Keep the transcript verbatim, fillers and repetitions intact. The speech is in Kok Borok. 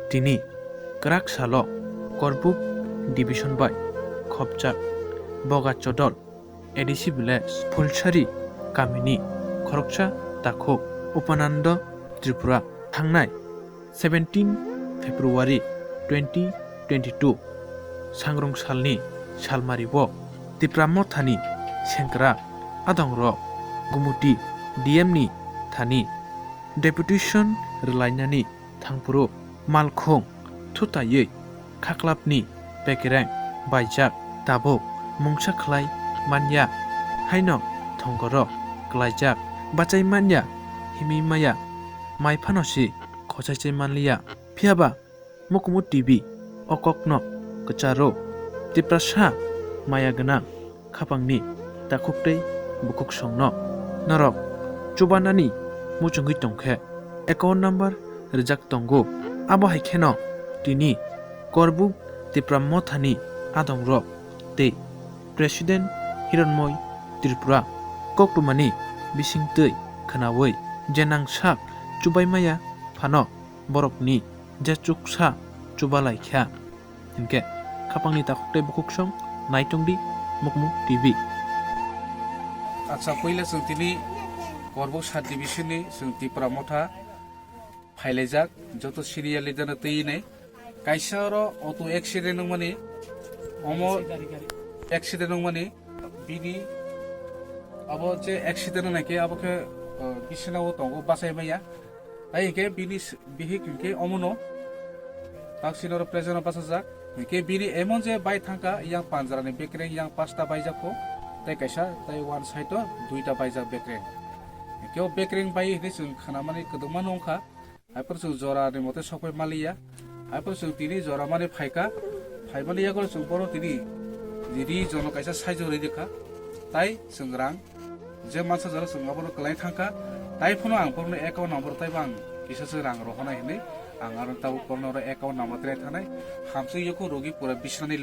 Tini kwrak salo Korbuk division bai khopjak Boga Chodol A D C village Phulsari kamini khoroksa takhuk Upanando Tripura thangnai seventeen February twenty twenty-two sangrong salni salmario Tipra Mothani sengkrak adongrok Gumuti D M ni thani deputation rwlainani thangphuru malkhung thutaiwi khaklapni bekereng baijak tabuk mungsa khlai manya haino thongoro klaijak bachai manya himwi maya mai phano si khochai chai manliya. Phiyaba Mukumu T V o kokno kwcharo Tiprasa maya gwnang khapangni takhuk tei bukhuksongno norok chubanani muchungwi tongkhe account number rijak tongo. Abo hai kheno tini Korbuk Tipra Mothani adongrok tei President Hironmoi Tripura koktwmani bisingtwi khwnawi je nang sak chubaimaya phano borokni je chuksa chubalaikha. Hinkhe khapangni takhuk tei bukhuksong naitongdi Mukumu T V. Acha, puila chwng tini Korbuk sub division ni chwng Tipra Motha phailaijak, joto senior leader no twi nai. Kaisa oro auto accident wngmani, omo accident wngmani, bini abo je accident wngnaikhe abo khe, uh, bisina o tongo, bachai maya. Tai hinkhe bini s-, bihik hinkhe omono taksino oro present o bachajak. Hinkhe bini emon je bai thangkha, yang panjra ni bekreng yang pasta baijak kho, tei kaisa tei one side o duita baijak bekreng. Hinkhe o bekreng bai hinwi chwng khnamani kwdwma nungkha. Haiphuru chwng jora ni mote sokphai maliya. Haiphuru chwng tini jora mani phaikha. Phaimani yago chwng bono tini ri jono kaisa saijo ri rikha. Tai chwng rang je mansa jora chwng abono kwlai thangkha. Tai phano ang bono account number taibo ang kisa se rang rohonai hinwi ang aro tabuk bono oro account number tei thanai. Hamswk yokhu rogi pura bisnani